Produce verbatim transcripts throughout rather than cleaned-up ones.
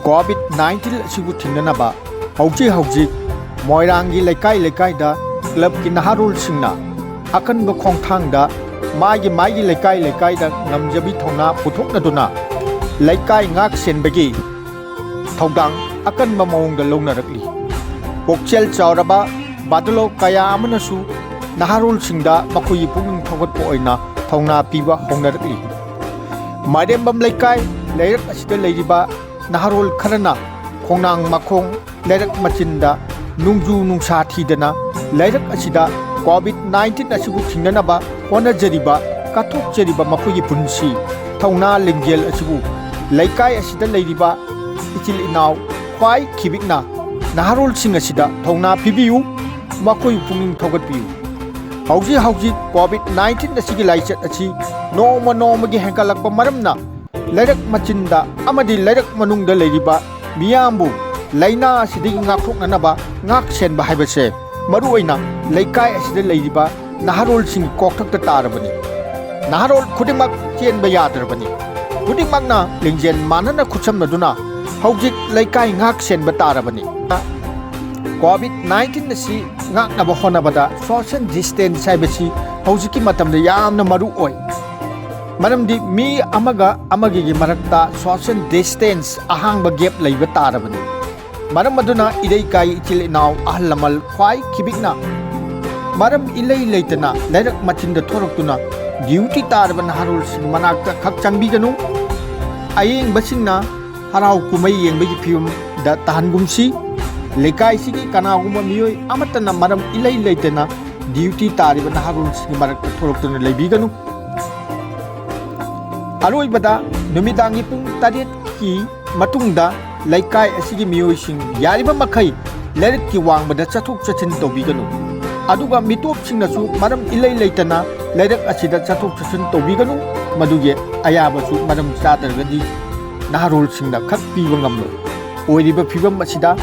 COVID nineteen ꯑꯁꯤꯕꯨ ꯊꯤꯡꯅꯅꯕ ꯍꯧꯖꯤꯛ ꯍꯧꯖꯤꯛ ꯃꯣꯏꯔꯥꯡꯒꯤ ꯂꯩꯀꯥꯏ ꯂꯩꯀꯥꯏꯗ ꯀ꯭ꯂꯕꯀꯤ ꯅꯍꯥꯔꯣꯜꯁꯤꯡꯅ ꯑꯀꯟꯕ ꯈꯣꯡꯊꯥꯡꯗ ꯃꯥꯒꯤ ꯃꯥꯒꯤ ꯂꯩꯀꯥꯏ ꯂꯩꯀꯥꯏꯗ ꯉꯝꯖꯕꯤ ꯊꯧꯅꯥ ꯄꯨꯊꯣꯛꯅꯗꯨꯅ ꯂꯩꯀꯥꯏ ꯉꯥꯛ ꯁꯦꯟꯕꯒꯤ ꯊꯧꯗꯥꯡ ꯑꯀꯟꯕ ꯃꯑꯣꯡꯗ ꯂꯧꯅꯔꯛꯂꯤ꯫ ꯄꯨꯛꯆꯦꯜ ꯆꯥꯎꯔꯕ ꯕꯥꯗꯂꯣ ꯀꯌꯥ ꯑꯃꯅꯁꯨ ꯅꯍꯥꯔꯣꯜꯁꯤꯡꯗ ꯃꯈꯣꯏꯒꯤ ꯄꯨꯛꯅꯤꯡ ꯊꯧꯒꯠꯄ ꯑꯣꯏꯅ ꯊꯧꯅꯥ ꯄꯤꯕ ꯍꯧꯅꯔꯛꯂꯤ꯫ ꯃꯥꯏꯔꯦꯝꯕꯝ ꯂꯩꯀꯥꯏ ꯂꯩꯔꯛ ꯑꯁꯤꯗ ꯂꯩꯔꯤꯕ ꯅꯍꯥꯔꯣꯜ ꯈꯔꯅ ꯈꯣꯡꯅꯥꯡ ꯃꯈꯣꯡ ꯂꯩꯔꯛ ꯃꯆꯤꯟꯗ ꯅꯣꯡꯖꯨ ꯅꯨꯡꯁꯥ ꯊꯤꯗꯅ ꯂꯩꯔꯛ ꯑꯁꯤꯗ ꯀꯣꯚꯤꯗ ꯅꯥꯏꯟꯇꯤꯟ ꯑꯁꯤꯕꯨ ꯊꯤꯡꯅꯅꯕ ꯍꯣꯠꯅꯖꯔꯤꯕ, ꯀꯠꯊꯣꯛꯆꯔꯤꯕ ꯃꯈꯣꯏꯒꯤ ꯄꯨꯟꯁꯤ ꯊꯧꯅꯥ ꯂꯤꯡꯖꯦꯜ ꯑꯁꯤꯕꯨ ꯂꯩꯀꯥꯏ ꯑꯁꯤꯗ ꯂꯩꯔꯤꯕ ꯏꯆꯤꯜ ꯏꯅꯥꯎ ꯈ꯭ꯋꯥꯏ ꯈꯤꯕꯤꯛꯅ ꯅꯍꯥꯔꯣꯜꯁꯤꯡ ꯑꯁꯤꯗ ꯊꯧꯅꯥ ꯄꯤꯕꯤꯌꯨ, ꯃꯈꯣꯏꯕꯨ ꯄꯨꯛꯅꯤꯡ ꯊꯧꯒꯠꯄꯤꯌꯨ꯫ ꯍꯧꯖꯤꯛ ꯍꯧꯖꯤꯛ ꯀꯣꯚꯤꯗ ꯅꯥꯏꯟꯇꯤꯟ ꯑꯁꯤꯒꯤ ꯂꯥꯏꯆꯠ ꯑꯁꯤ ꯅꯣꯡꯃ ꯅꯣꯡꯃꯒꯤ ꯍꯦꯟꯒꯠꯂꯛꯄ ꯃꯔꯝꯅ ꯂꯩꯔꯛ ꯃꯆꯤꯟꯗ ꯑꯃꯗꯤ ꯂꯩꯔꯛ ꯃꯅꯨꯡꯗ ꯂꯩꯔꯤꯕ ꯃꯤꯌꯥꯝꯕꯨ ꯂꯥꯏꯅꯥ ꯑꯁꯤꯗꯒꯤ ꯉꯥꯛꯊꯣꯛꯅꯅꯕ ꯉꯥꯛ ꯁꯦꯟꯕ ꯍꯥꯏꯕꯁꯦ ꯃꯔꯨꯑꯣꯏꯅ ꯂꯩꯀꯥꯏ ꯑꯁꯤꯗ ꯂꯩꯔꯤꯕ ꯅꯍꯥꯔꯣꯜꯁꯤꯡꯒꯤ ꯀꯣꯛꯊꯛꯇ ꯇꯥꯔꯕꯅꯤ꯫ ꯅꯍꯥꯔꯣꯜ ꯈꯨꯗꯤꯡꯃꯛ ꯆꯦꯟꯕ ꯌꯥꯗ꯭ꯔꯕꯅꯤ꯫ ꯈꯨꯗꯤꯡꯃꯛꯅ ꯂꯤꯡꯖꯦꯜ ꯃꯥꯟꯅꯅ ꯈꯨꯠꯁꯝꯅꯗꯨꯅ ꯍꯧꯖꯤꯛ ꯂꯩꯀꯥꯏ ꯉꯥꯛ ꯁꯦꯟꯕ ꯇꯥꯔꯕꯅꯤ꯫ ꯀꯣꯚꯤꯗ ꯅꯥꯏꯟꯇꯤꯟ ꯑꯁꯤ ꯉꯥꯛꯅꯕ ꯍꯣꯠꯅꯕꯗ social distance ꯍꯥꯏꯕꯁꯤ ꯍꯧꯖꯤꯛꯀꯤ ꯃꯇꯝꯗ ꯌꯥꯝꯅ ꯃꯔꯨ ꯑꯣꯏ꯫ ꯃꯔꯝꯗꯤ ꯃꯤ ꯑꯃꯒ ꯑꯃꯒꯒꯤ ꯃꯔꯛꯇ social distance, ꯑꯍꯥꯡꯕ gap ꯂꯩꯕ ꯇꯥꯔꯕꯅꯤ꯫ ꯃꯔꯝ ꯑꯗꯨꯅ ꯏꯔꯩꯀꯥꯏ ꯏꯆꯤꯜ ꯏꯅꯥꯎ ꯑꯍꯜ ꯂꯃꯟ ꯈ꯭ꯋꯥꯏ ꯈꯤꯕꯤꯛꯅ ꯃꯔꯝ ꯏꯂꯩ ꯂꯩꯇꯅ ꯂꯩꯔꯛ ꯃꯆꯤꯟꯗ ꯊꯣꯔꯛꯇꯨꯅ duty ꯇꯥꯔꯕ ꯅꯍꯥꯔꯣꯜꯁꯤꯡ ꯃꯅꯥꯛꯇ ꯈꯛ ꯆꯪꯕꯤꯒꯅꯨ꯫ ꯑꯌꯦꯡꯕꯁꯤꯡꯅ ꯍꯔꯥꯎ ꯀꯨꯝꯍꯩ ꯌꯦꯡꯕꯒꯤ ꯐꯤꯕꯝꯗ ꯇꯥꯍꯟꯒꯨꯝꯁꯤ꯫ ꯂꯩꯀꯥꯏꯁꯤꯒꯤ ꯀꯅꯥꯒꯨꯝꯕ ꯃꯤꯑꯣꯏ ꯑꯃꯠꯇꯅ ꯃꯔꯝ ꯏꯂꯩ ꯂꯩꯇꯅ duty ꯇꯥꯔꯤꯕ ꯅꯍꯥꯔꯣꯜꯁꯤꯡꯒꯤ ꯃꯔꯛꯇ ꯊꯣꯔꯛꯇꯨꯅ ꯂꯩꯕꯤꯒꯅꯨ꯫ ꯑꯔꯣꯏꯕꯗ, ꯅꯨꯃꯤꯗꯥꯡꯒꯤ ꯄꯨꯡ ꯇꯔꯦꯠꯀꯤ ꯃꯇꯨꯡꯗ ꯂꯩꯀꯥꯏ ꯑꯁꯤꯒꯤ ꯃꯤꯑꯣꯏꯁꯤꯡ ꯌꯥꯔꯤꯕ ꯃꯈꯩ ꯂꯩꯔꯛꯀꯤ ꯋꯥꯡꯃꯗ ꯆꯠꯊꯣꯛ ꯆꯠꯁꯤꯟ ꯇꯧꯕꯤꯒꯅꯨ꯫ ꯑꯗꯨꯒ ꯃꯤꯇꯣꯞꯁꯤꯡꯅꯁꯨ ꯃꯔꯝ ꯏꯂꯩ ꯂꯩꯇꯅ ꯂꯩꯔꯛ ꯑꯁꯤꯗ ꯆꯠꯊꯣꯛ ꯆꯠꯁꯤꯟ ꯇꯧꯕꯤꯒꯅꯨ꯫ ꯃꯗꯨꯒꯤ ꯑꯌꯥꯕꯁꯨ ꯃꯔꯝ ꯆꯥꯗ꯭ꯔꯒꯗꯤ ꯅꯍꯥꯔꯣꯜꯁꯤꯡꯅ ꯈꯛ ꯄꯤꯕ ꯉꯝꯂꯣꯏ꯫ ꯑꯣꯏꯔꯤꯕ ꯐꯤꯕꯝ ꯑꯁꯤꯗ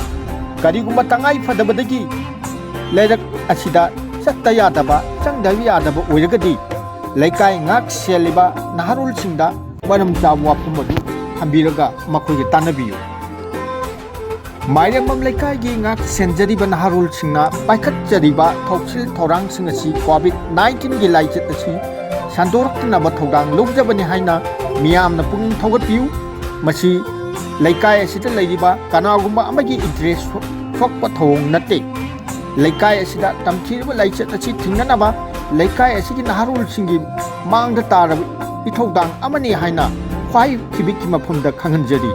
ꯀꯔꯤꯒꯨꯝꯕ ꯇꯉꯥꯏ ꯐꯗꯕꯗꯒꯤ ꯂꯩꯔꯛ ꯑꯁꯤꯗ ꯆꯠꯇ ꯌꯥꯗꯕ, ꯆꯪꯗꯕ ꯌꯥꯗꯕ ꯑꯣꯏꯔꯒꯗꯤ ꯂꯩꯀꯥꯏ ꯉꯥꯛ ꯁꯦꯜꯂꯤꯕ ꯅꯍꯥꯔꯣꯜꯁꯤꯡꯗ ꯃꯔꯝ ꯆꯥꯕ ꯋꯥꯐꯝ ꯑꯗꯨ ꯊꯝꯕꯤꯔꯒ ꯃꯈꯣꯏꯒ ꯇꯥꯟꯅꯕꯤꯌꯨ꯫ ꯃꯥꯏꯔꯦꯝꯕꯝ ꯂꯩꯀꯥꯏꯒꯤ ꯉꯥꯛ ꯁꯦꯟꯖꯔꯤꯕ ꯅꯍꯥꯔꯣꯜꯁꯤꯡꯅ ꯄꯥꯏꯈꯠꯆꯔꯤꯕ ꯊꯧꯁꯤꯜ ꯊꯧꯔꯥꯡꯁꯤꯡ ꯑꯁꯤ COVID nineteen ꯒꯤ ꯂꯥꯏꯆꯠ ꯑꯁꯤ ꯁꯟꯗꯣꯔꯛꯇꯅꯕ ꯊꯧꯗꯥꯡ ꯂꯧꯖꯕꯅꯤ ꯍꯥꯏꯅ ꯃꯤꯌꯥꯝꯅ ꯄꯨꯛꯅꯤꯡ ꯊꯧꯒꯠꯄꯤꯌꯨ꯫ ꯃꯁꯤ ꯂꯩꯀꯥꯏ ꯑꯁꯤꯗ ꯂꯩꯔꯤꯕ ꯀꯅꯥꯒꯨꯝꯕ ꯑꯃꯒꯤ interest ꯁꯣꯛꯄ ꯊꯧꯑꯣꯡ ꯅꯠꯇꯦ꯫ ꯂꯩꯀꯥꯏ ꯑꯁꯤꯗ ꯇꯝꯊꯤꯔꯕ ꯂꯥꯏꯆꯠ ꯑꯁꯤ ꯊꯤꯡꯅꯅꯕ ꯂꯩꯀꯥꯏ ꯑꯁꯤꯒꯤ ꯅꯍꯥꯔꯣꯜꯁꯤꯡꯒꯤ ꯃꯥꯡꯗ ꯇꯥꯔꯕ ꯏꯊꯧꯗꯥꯡ ꯑꯃꯅꯤ ꯍꯥꯏꯅ ꯈ꯭ꯋꯥꯏ ꯈꯤꯕꯤꯛꯀꯤ ꯃꯐꯝꯗ ꯈꯪꯍꯟꯖꯔꯤ꯫